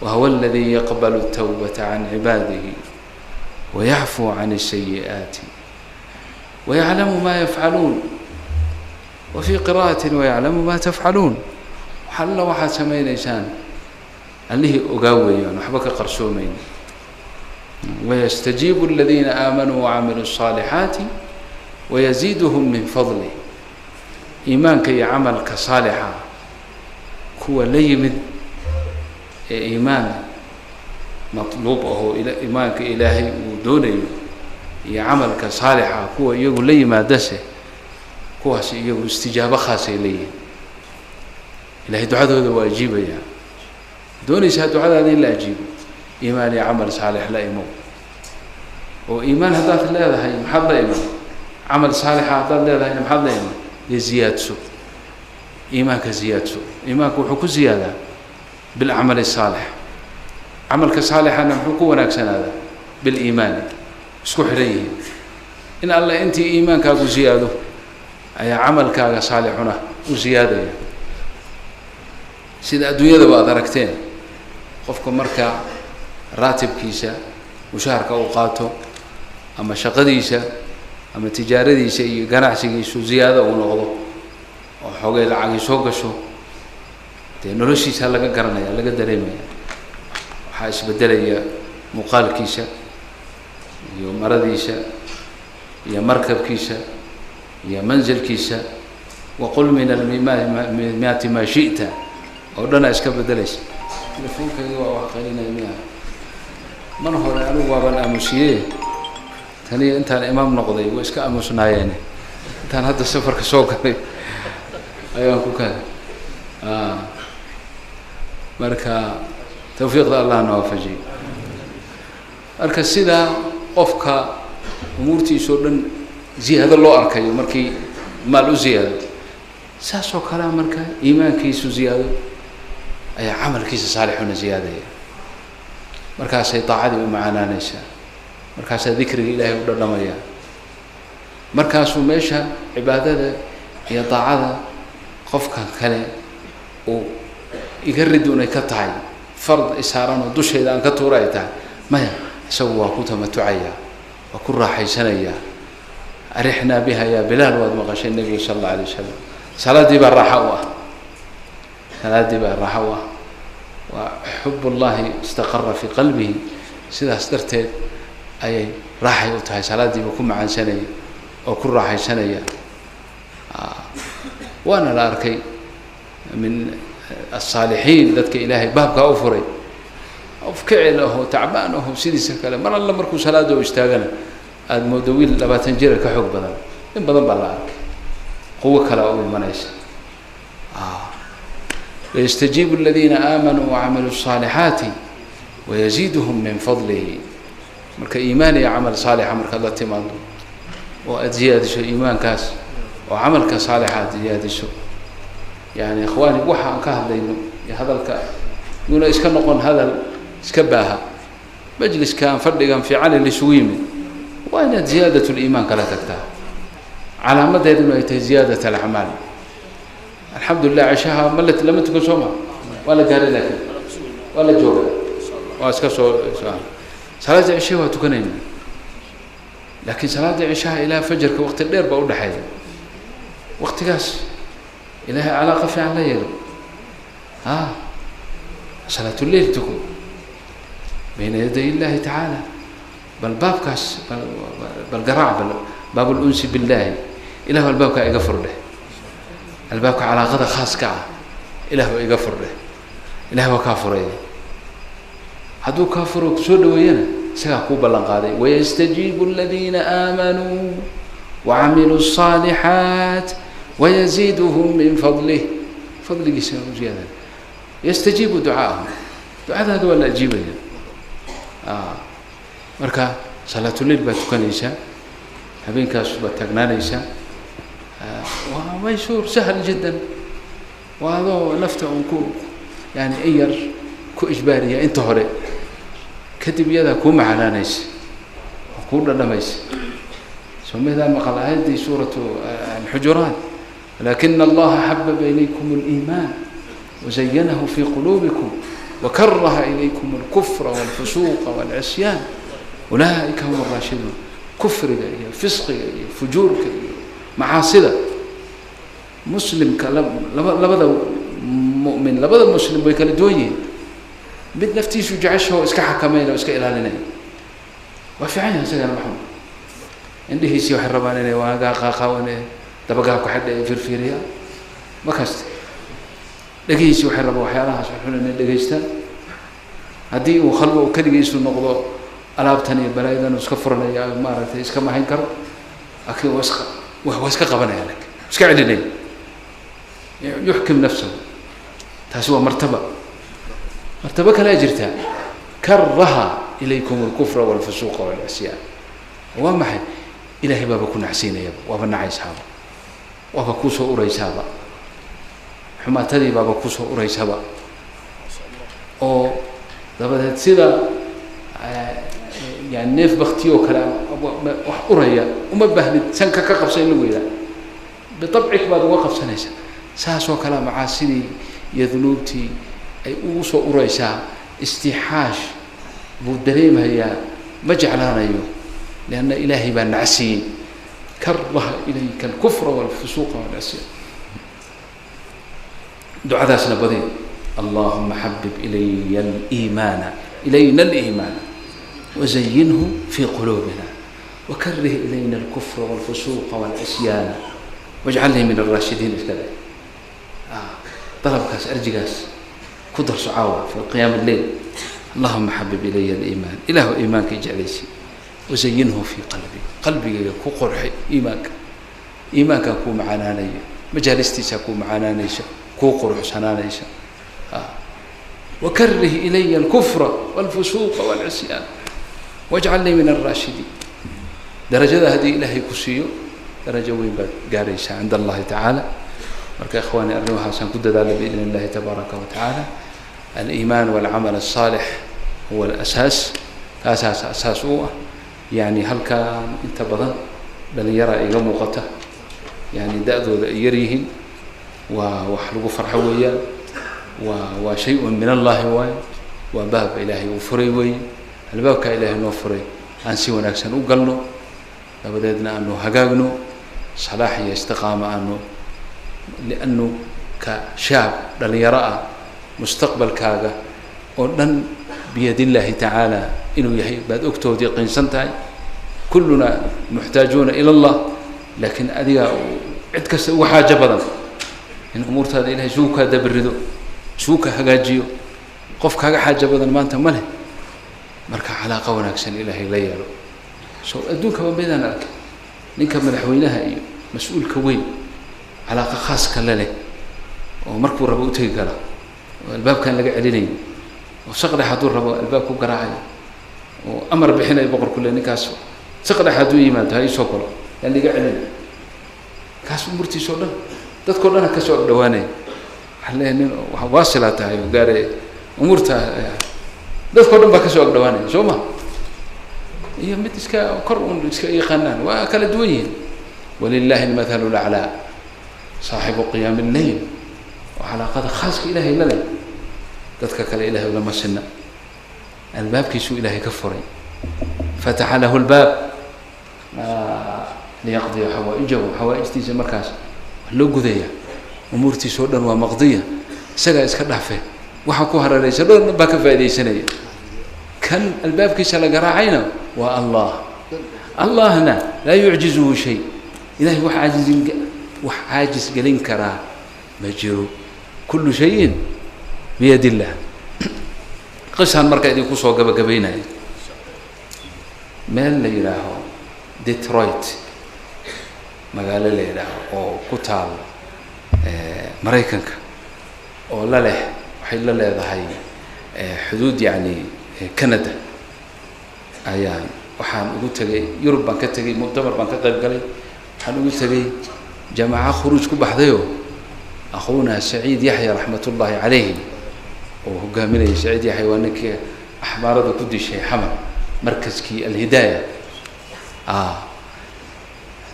Wahuwa aladii yaqbalu tawbata can cibaadihi wayacfuu can الsayi'aati wayaclamu ma yafcaluun. Wa fii qira'ati wayaclamu ma tafcaluun. Alla waxaad samaynaysaan allihii ogaa weeyaan, waxba ka qarsoomayn. Wayastajiibu aladiina aamanuu wacamiluu الصaalixaati wayaziiduhum min fadlih. Iimaanka iyo camalka saalixa kuwa la yimid ee iimaan matluub ahoo iimaanka Ilaahay uu doonayo iyo camalka saalixa kuwa iyagu la yimaadase, kuwaas iyagu istijaabo khaasay leeyihin. Ilahay ducadooda waa ajiibaya. Doonaysaa ducadaada in la ajiibo, iimaan iyo camal saalix la imow. Oo iimaan haddaad leedahay, maxaad la iman? Camal saalixa haddaad leedahayna, maxaad la iman? Dee ziyaadso iimaanka, ziyaadso iimaanka. Wuxuu ku ziyaadaa bilcamal الsaalix. Camalka saalixana muxuu ku wanaagsanaadaa? Biliimaani. Isku xidhan yihiin. In alle intii iimaankaagu ziyaado ayaa camalkaaga saalixuna u ziyaadaya. Sida adduunyadaba aad aragteen, qofka marka raatibkiisa, mushaharka uu qaato, ama shaqadiisa ama tijaaradiisa iyo ganacsigiisu ziyaado uu noqdo oo xoogay lacagii soo gasho, dee noloshiisa laga garanaya, laga dareemaya. Waxaa isbedelaya muuqaalkiisa iyo maradiisa iyo markabkiisa iyo manzilkiisa. Waqul min almimaati maa shi'ta oo dhanaa iska bedelaysa. Telefonkayga waa wax qalinaya miya? Mar hore anigu waabaan aamusiye. Taniyo intaan imaam noqday way iska aamusnaayeene, intaan hadda safarka soo galay ayaan ku kala. Marka tawfiiqda Allah na waafajiyay. Marka sidaa qofka umuurtiisa oo dhan ziyaado loo arkayo markii maal u ziyaado, saas oo kalea marka iimaankiisu ziyaado ayaa camalkiisa saalixuna ziyaadaya. Markaasay daacadii u macaanaanaysaa, markaasaa dikriga Ilaahay u dhadhamaya, markaasuu meesha cibaadada iyo daacada qofka kale uu iga ridunay ka tahay fard isaaran oo dushayda aan ka tuura ay tahay. Maya, isagu waa ku tamatucaya, waa ku raaxaysanayaa. Arixnaa biha ya Bilaal, waad maqashay Nebiga sala allahu alay wasalam. Salaaddii baa raaxa u ah, salaaddii baa raaxa u ah. Waa xub ullahi istaqara fii qalbihi, sidaas darteed ayay raaxay u tahay. Salaaddiiba ku macaansanaya oo ku raaxaysanaya. Waana la arkay min asaalixiin, dadka Ilaahay baabkaa u furay, qof kicil aho, tacbaan aho, sidiisa kale mar alla markuu salaada u istaagana aada moodo wiil 20 jira ka xoog badan. In badan baa la arkay, quwo kalea u imanaysa. Wayastajiibu aladiina aamanuu wacamiluu الصaalixaati wayaziiduhum min fadlihi. Marka iimaan iyo camal saalixa markaad la timaado oo aada ziyaadiso iimaankaas oo camalka saalixa aada ziyaadiso, yani ikhwaani, waxa aan ka hadlayno iyo hadalka yuuna iska noqon hadal iska baaha. Majliskan fadhigan fiicane laisugu yimid waa inaad ziyaadat liimaan kala tagtaa, calaamadeeduna ay tahay ziyaadat alacmaal. Alxamdulilah, ceshaha ma la lama tukan, soo ma? Waa la gaaray, laakiin waa la jooga, waa iska soo salaadda ceshaha waa tukanayna. Laakiin salaadda ceshaha ilaa fajarka waqti dheer baa udhexeeya. Waqtigaas Ilaahay calaaqa fiican la yeelo, a salaatuleyl tuko bayna yaday illahi tacaala. Bal baabkaas bal garaac, bal baab lunsi billahi. Ilahu albaabkaa iga furdheh, albaabka calaaqada khaaska ah Ilah waa iga furdheh. Ilahi waa kaa furaya. Hadduu kaa furo, kusoo dhaweeyana, isagaa kuu ballan qaaday: wayastajiibu aladiina aamanuu wacamiluu الصaalixaat wayaziiduhum min fadlih. Fadligiisa u ziyaada. Yastajiibu ducaahum, ducadaada waa la ajiibaya. Marka salaatuleil baad tukanaysaa, habeenkaas baad taagnaanaysaa. Waa maysuur, sahl jiddan. Waa adoo nafta un ku yani in yar ku ijbaariya inta hore, kadib iyadaa kuu macaanaanaysa oo kuu dhadhamaysa. Soo maydaan maqal aayaddii suuratu Alxujuraat? Lakina allaha xababa ilaykum اliimaan wazayanahu fi quluubikum. Wakaraha ilaykum alkufra walfusuuqa walcisyaan ulaaika hum araashiduun. Kufriga iyo fisqiga iyo fujuurka iyo macaasida muslimka labada mu'min, labada muslim way kala duwan yihiin. Mid naftiisu jeceshaho iska xakameynaya o iska ilaalinaya waa fiican yahay, isagana maxamud indhihiisii waxay rabaan inay waagaa qaaqaawan dabagaabka xidha ee firfiiriya ma kasta, dhegihiisii waxay rabaan waxyaalahaas xunxun inay dhegaystaan. Haddii uu khalwo keligiisu noqdo alaabtan iyo balaayadan iska furanaya, maaragtay iska mahayn karo, laakiin waa iska waa iska qabanaya, lakin iska celinaya, yuxkim nafsahu. Taasi waa martaba. Martabo kalea jirtaa, karaha ilaykum alkufra walfusuuqa walcisyaan. Waa maxay? Ilahay baaba ku nacsiinayaba, waaba nacaysaaba, waaba kuusoo ureysaaba, xumaatadii baaba kusoo ureysaba. Oo dabadeed sida yani neef bakti oo kale wax uraya uma baahnid sanka ka qabsa in lagu yidhaha, biabcik baad uga qabsanaysaa. Saas oo kalea macaasidii iyo dunuubtii ay ugu soo ureysaa, istixaash buu dareemayaa, ma jeclaanayo, lianna ilaahay baa nacsiiyey. Karaha ilayka alkufra walfusuuqa walcisyaan. Ducadaasna badi, allahuma xabib ilaya aliimaana ilayna aliimaana wazayinhu fi quluubina wakarih ilayna alkufra walfusuuqa walcisyaana wajcalnii min alraashidiin. Iska dhe dalabkaas, arjigaas ku darso caawa fi qiyaam lleil. Allahuma xabib ilaya aliimaan, ilaahu iimaanka jeclaysi, wazayinhu fi qalbi, qalbigayga ku qorxi iimaanka, iimaankaa kuu macaanaanaya, majaalistiisaa kuu macaanaanaysa, kuu quruxsanaanaysa. Wakarih ilaya alkufra walfusuuqa walcisyaan wajcalnii min alraashidiin. Darajada haddii ilaahay ku siiyo, darajo weyn baad gaaraysaa cinda allahi tacaala. Marka ikhwaani, arrimahaasaan ku dadaala biidn illahi tabaaraka wa tacaala. Aliimaan walcamal asaalix huwa alasaas, taasaas asaas u ah. Yani halkaan inta badan dhalinyaraa iga muuqata, yani da-dooda ay yar yihiin, waa wax lagu farxo weeyaan, waa shay-un min allahi waayo, waa baab ilaahay uu furay weeye. Albaabkaa ilaahay noo furay aan si wanaagsan u galno, dabadeedna aanu hagaagno, salaax iyo istiqaama aanu, liannu ka shaab dhalinyaro ah mustaqbalkaaga oo dhan biyad illaahi tacaala inuu yahay baad ogtood yaqiinsan tahay. Kulluna muxtaajuuna ila allah, laakiin adiga cid kasta uga xaajo badan in umuurtaada ilahay isugu kaa dabarido, isugu kaa hagaajiyo. Qof kaaga xaajo badan maanta ma leh. Marka calaaqa wanaagsan ilaahay la yeelo. So adduunkaba maydaan arkay ninka madaxweynaha iyo mas-uulka weyn calaaqa khaaska le leh oo markuu rabo utegi kara oo albaabkaan laga celinayn, oo saqdhex hadduu rabo albaab ku garaacayo oo amar bixinayo boqorku le, ninkaas saqdhex hadduu yimaado ha iisoo galo, yaan liga celin. Kaas umuurtiisa o dhan dadkao dhan ha kasoo agdhawaanaya. Waxaan leeyahay nin waasilaa tahay oo gaaraya umuurta, dadkao dhan baa kasoo agdhawaanaya, soo ma? Iyo mid iska kor un iska yaqaanaan waa kala duwan yihiin. Walilahi almathalu laclaa, saaxibu qiyaam lleyl oo calaaqada khaaska ilaahay la leh, dadka kale ilahay lama sinna. Albaabkiisuu ilaahay ka furay, fataxa lahu lbaab liyaqdiya xawaa'ijahu, xawaaijtiisa markaas waa loo gudaya, umuurtiisa o dhan waa maqdiya, isagaa iska dhaafe, waxa ku hareeraysa dhan baa ka faaidaysanaya. Kan albaabkiisa la garaacayna waa allah, allahna laa yucjizuhu shay, ilahay wax caajizin wax caajis gelin karaa ma jiro. Kullu shayin biyad illah. Qisaan marka idinku soo gabagabaynaya, meel la yidhaaho Detroit, magaalo la yidhaaho oo ku taal Maraykanka, oo la leh, waxay la leedahay xuduud yacni Canada, ayaan waxaan ugu tegay. Yurub baan ka tegay, muctamar baan ka qayb galay, waxaan ugu tegay jamaaco khuruuj ku baxdayoo akhuuna Saciid Yaxya raxmat ullaahi calayhi oo hogaaminayay. Saciid Yaxya waa ninkii axmaarada ku dishay Xamar, markaskii Alhidaaya,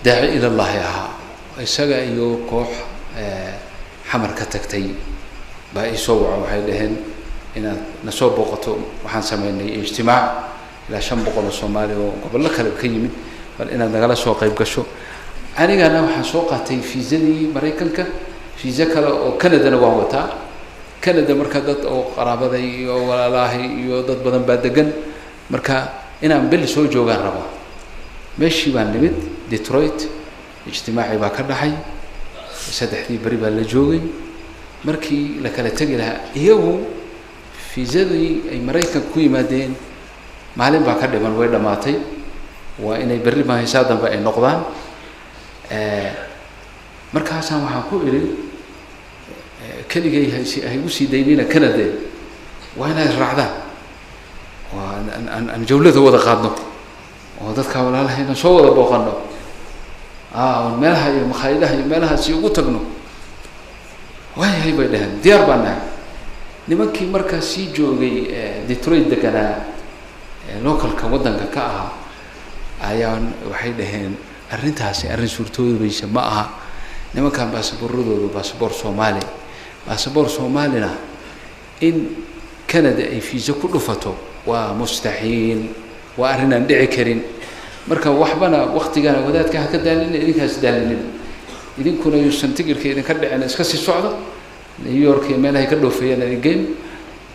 daaci ila llahi ahaa. Isaga iyo koox Xamar ka tagtay baa iisoo waco, waxay dhaheen Inaad na soo booqato. Waxaan sameynay ijtimaac ilaa 500 oo Soomaali oo gobollo kale ka yimid, bal inaad nagala soo qayb gasho. Anigana waxaan soo qaatay fiisadii Maraykanka, fiisa kale oo Canadana waan wataa. Canada marka dad oo qaraabaday iyo walaalahay iyo dad badan baa degan, marka inaan bil soo joogaan rabaa. Meeshii baan nimid Detroit, ijtimaacii baa ka dhaxay, 3dii beri baa la joogay. Markii la kala tegi lahaa, iyagu fiisadii ay Maraykanka ku yimaadeen maalin baa ka dhiman, way dhammaatay, waa inay berri mahaysaa dambe ay noqdaan. Markaasaan waxaan ku idhi, keligay hasi haygu sii daynina Canade, waa inaad raacdaan, waa aan jawlada wada qaadno oo dadka walaalahayna soo wada booqano, oon meelaha iyo makhaayadaha iyo meelahaasi ugu tagno. Waayahay, bay dhaheen, diyaar baan nahay. Nimankii markaa sii joogay Detroit deganaa, localka waddanka ka ahaa, ayaan waxay dhaheen, arrintaasi arrin suurtoobaysa ma aha. Nimankan baasaboorradoodu baasaboor Soomaali, baasaboor Soomaalina in Canada ay fiisa ku dhufato waa mustaxiil, waa arrin aan dhici karin. Marka waxbana waktigana wadaadka ha ka daalina, idinkaas daalinin, idinkuna yuusan tigirka idinka dhicin, iska sii socdo New York iyo meelahay ka dhoofeeyaan idin geyn.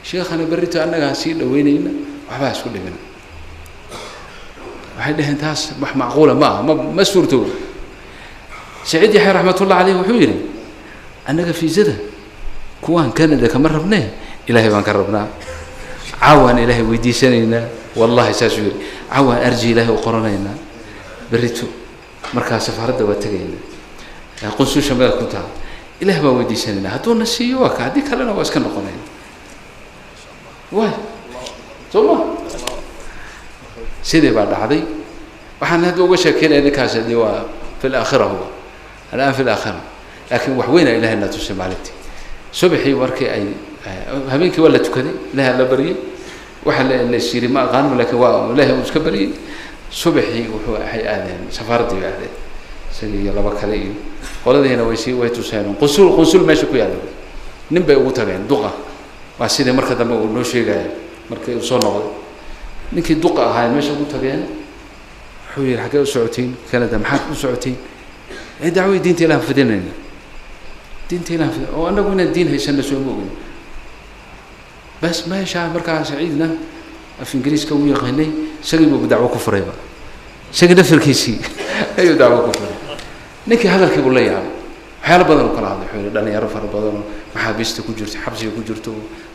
Sheekhana berrito annagaa sii dhaweynayna, waxbaa isku dhibina. Waxay dhaheen, taas wax macquula ma aha, ma suurtoobo. Saciid Yaxya raxmatullah caleyh wuxuu yidhi, annaga fiisada kuwaan Canada kama rabnee, Ilaahay baan ka rabnaa, caawaan Ilaahay weydiisanaynaa. Wallahi saasuu yidhi, caawaan arji Ilaahay u qoranaynaa, berrito markaa safaaradda waa tegaynaa, qunsusha meel ku taha Ilaah baan weydiisanaynaa, hadduuna siiyo waa ka, haddii kalena waa iska noqonayna. Waay soo ma sidii baa dhacday. Waxaan hadda uga sheekeynaya ninkaas hadii waa fi laakhira, huwa alaan fi laakhira, laakiin wax weyna Ilahay na tusay maalintii subaxii. Markii ay habeenkii waa la tukaday, Ilahay la baryay, waxa la yiri ma aqaano, laakiin waa Ilahay uu iska baryay. Subaxii wuxuu waxay aadeen safaaraddii bay aadeen, isaga iyo laba kale iyo qoladiina way sii way tuseen qunsul meesha ku yaalla. Nin bay ugu tageen duqa, waa sidii marka dambe uu noo sheegaya markii uu soo noqday. Ninkii duqa ahaa meesha ugu tageen wuxuu yihi, xaggee u socotiin Canada? Maxaad u socotiin? Ee dacwadii diinta Ilahan fidinayna, diinta Ilahan fidin oo annagu inaan diin haysana sooma ogin. Bas meeshaa markaa Saciidna af Ingiriiska uu yaqaanay, isagii buu dacwo ku furayba, isagii nafirkiisii ayuu dacwo ku furay. Ninkii hadalkii buu la yaabay, waxyaalo badan uu kala hadlay. Wuxuu yihi, dhalinyaro fara badan oo maxaabiista ku jirto, xabsiga ku jirto,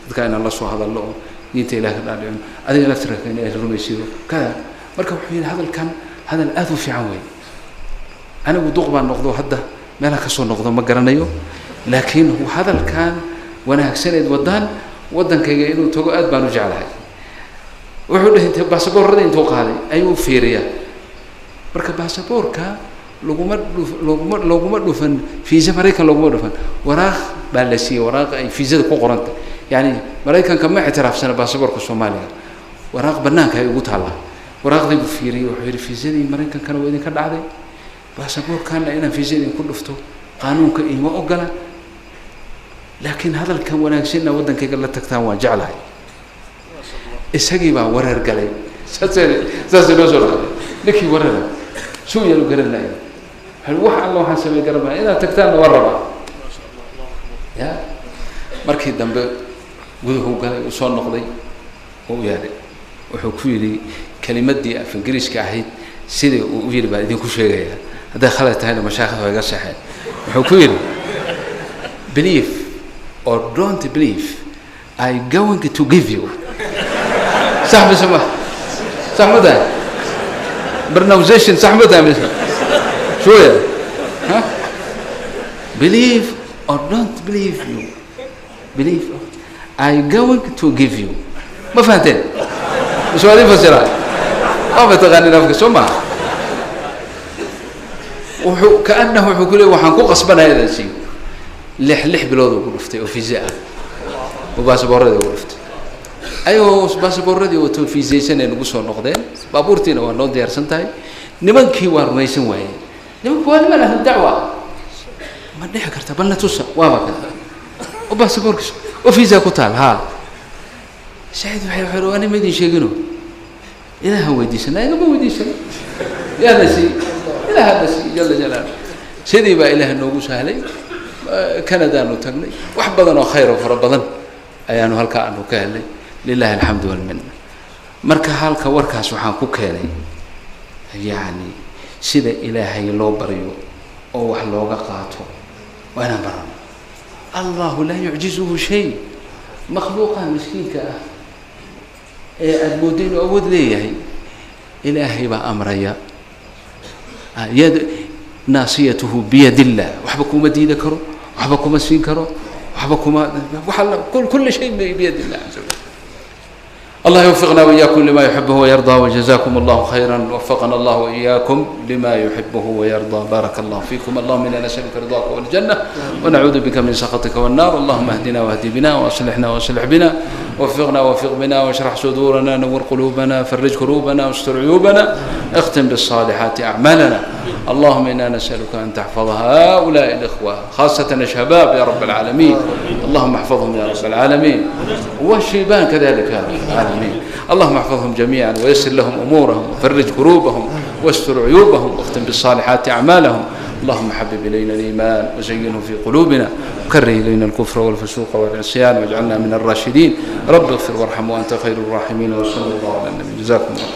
dadka inaan la soo hadalno oo diinta Ilaah ka dhaadhicino, adiga laftirka in ay rumaysido kada. Marka wuxuu yihi, hadalkan hadal aada u fiican wey. Anigu duq baan noqdo, hadda meelaha kasoo noqdo ma garanayo, laakiin hadalkan wanaagsaneed wadaan waddankayga inuu tago aad baan u jeclahay. Wuxuu dhahay, intay baasaboorrada intuu qaaday ayuu fiiriyaa. Marka baasaboorka laguma dhu laguma looguma dhufan fiisa Maraykan, looguma dhufan. Waraaq baa la siiyey, waraaq ay fiisada ku qorantay. Yani Maraykanka ma ictiraafsana baasaboorka Soomaaliga. Waraaq banaanka ay ugu taallaa, waraaqdii buu fiiriyey. Wuxuu yihi, fiisadii Maraykankana waa idinka dhacday, baasaboorkana inaan fiisa idinku dhufto qaanuunka iima ogola, laakiin hadalkan wanaagsanna waddankayga la tagtaan waan jeclahay. Isagii baa wareer galay, saas inoo soo dhacday. Ninkii wareera suu yaanu garanaya, wax alla waxaan samey garan inaad tagtaanna waan rabaa. Ya markii dambe guduhu galay, uu soo noqday oo u yeedhay, wuxuu ku yidhi kelimadii af Ingiriiska ahayd sidii uu u yidhi baan idinku sheegaya, hadday khalad tahayna mashaaikhda waa iga seexeen. Wuxuu ku yidhi, "Believe or don't believe, I going to give you." Sax mise ma sax ma tahay pronunciation? Sax ma tahay mise shooya? Ha, "Believe or don't believe, you believe, I going to give you." Ma fahanteen mise waa idin fasiraa? Waa mataqaanin afka soo maha. Wuxuu kaanahu wuxuu ku leey, waxaan ku qasbanaya inaan siiyo. 6 bilood uu ku dhuftay oo fiisa ah oo baasaboorradii ugu dhuftay. Ayagoo baasaboorradii wato fiisaysan ay nagu soo noqdeen, baabuurtiina waa noo diyaarsan tahay. Nimankii waa rumaysan waayeen. Nimanku waa niman ahlu dacwa. Ma dhici karta? Balna tusa, waaba kan oo baasaboorkiis oo fiisa ku taal. Ha. Saciid waxay waa nima idin sheegino, ilaahan weydiisana, igama weydiisana, yaana sii, ilaahana sii jala jalaalu. Sidii baa ilaah noogu sahlay. Canadaanu tagnay, wax badan oo khayr oo fara badan ayaanu halkaa aanu ka helnay, lilahi alxamdu walminna. Marka halka warkaas waxaan ku keenay, yacni sida ilaahay loo baryo oo wax looga qaato waa inaan barano. Allahu laa yucjizuhu shay. Makhluuqaha miskiinka ah ee aada mooddo inuu awood leeyahay, ilaahay baa amraya, yad naasiyatuhu biyad illah. Waxba kuma diida karo, waxba kuma siin karo, waxba kuma waxa, kula shay biyad illah caza wajal. الله يوفقنا وإياكم لما يحبه ويرضى، وجزاكم الله خيرا. وفقنا الله وإياكم لما يحبه ويرضى، بارك الله فيكم. اللهم إنا نسألك رضاك والجنة، ونعوذ بك من سخطك والنار. اللهم اهدنا واهد بنا، وأصلحنا وأصلح بنا، وفقنا وفق بنا، واشرح صدورنا، نور قلوبنا، فرج كروبنا، واستر عيوبنا، اختم بالصالحات أعمالنا. اللهم إنا نسألك أن تحفظ هؤلاء الإخوة، خاصة الشباب، يا رب العالمين. اللهم احفظهم يا رب العالمين، والشيبان كذلك يا رب العالمين. اللهم احفظهم جميعا، ويسر لهم أمورهم، وفرج كروبهم، واستر عيوبهم، واختم بالصالحات أعمالهم. اللهم حبب إلينا الإيمان وزينه في قلوبنا، وكره إلينا الكفر والفسوق والعصيان، واجعلنا من الراشدين. رب اغفر وارحم وأنت خير الراحمين. وصلى الله على النبي. جزاكم الله.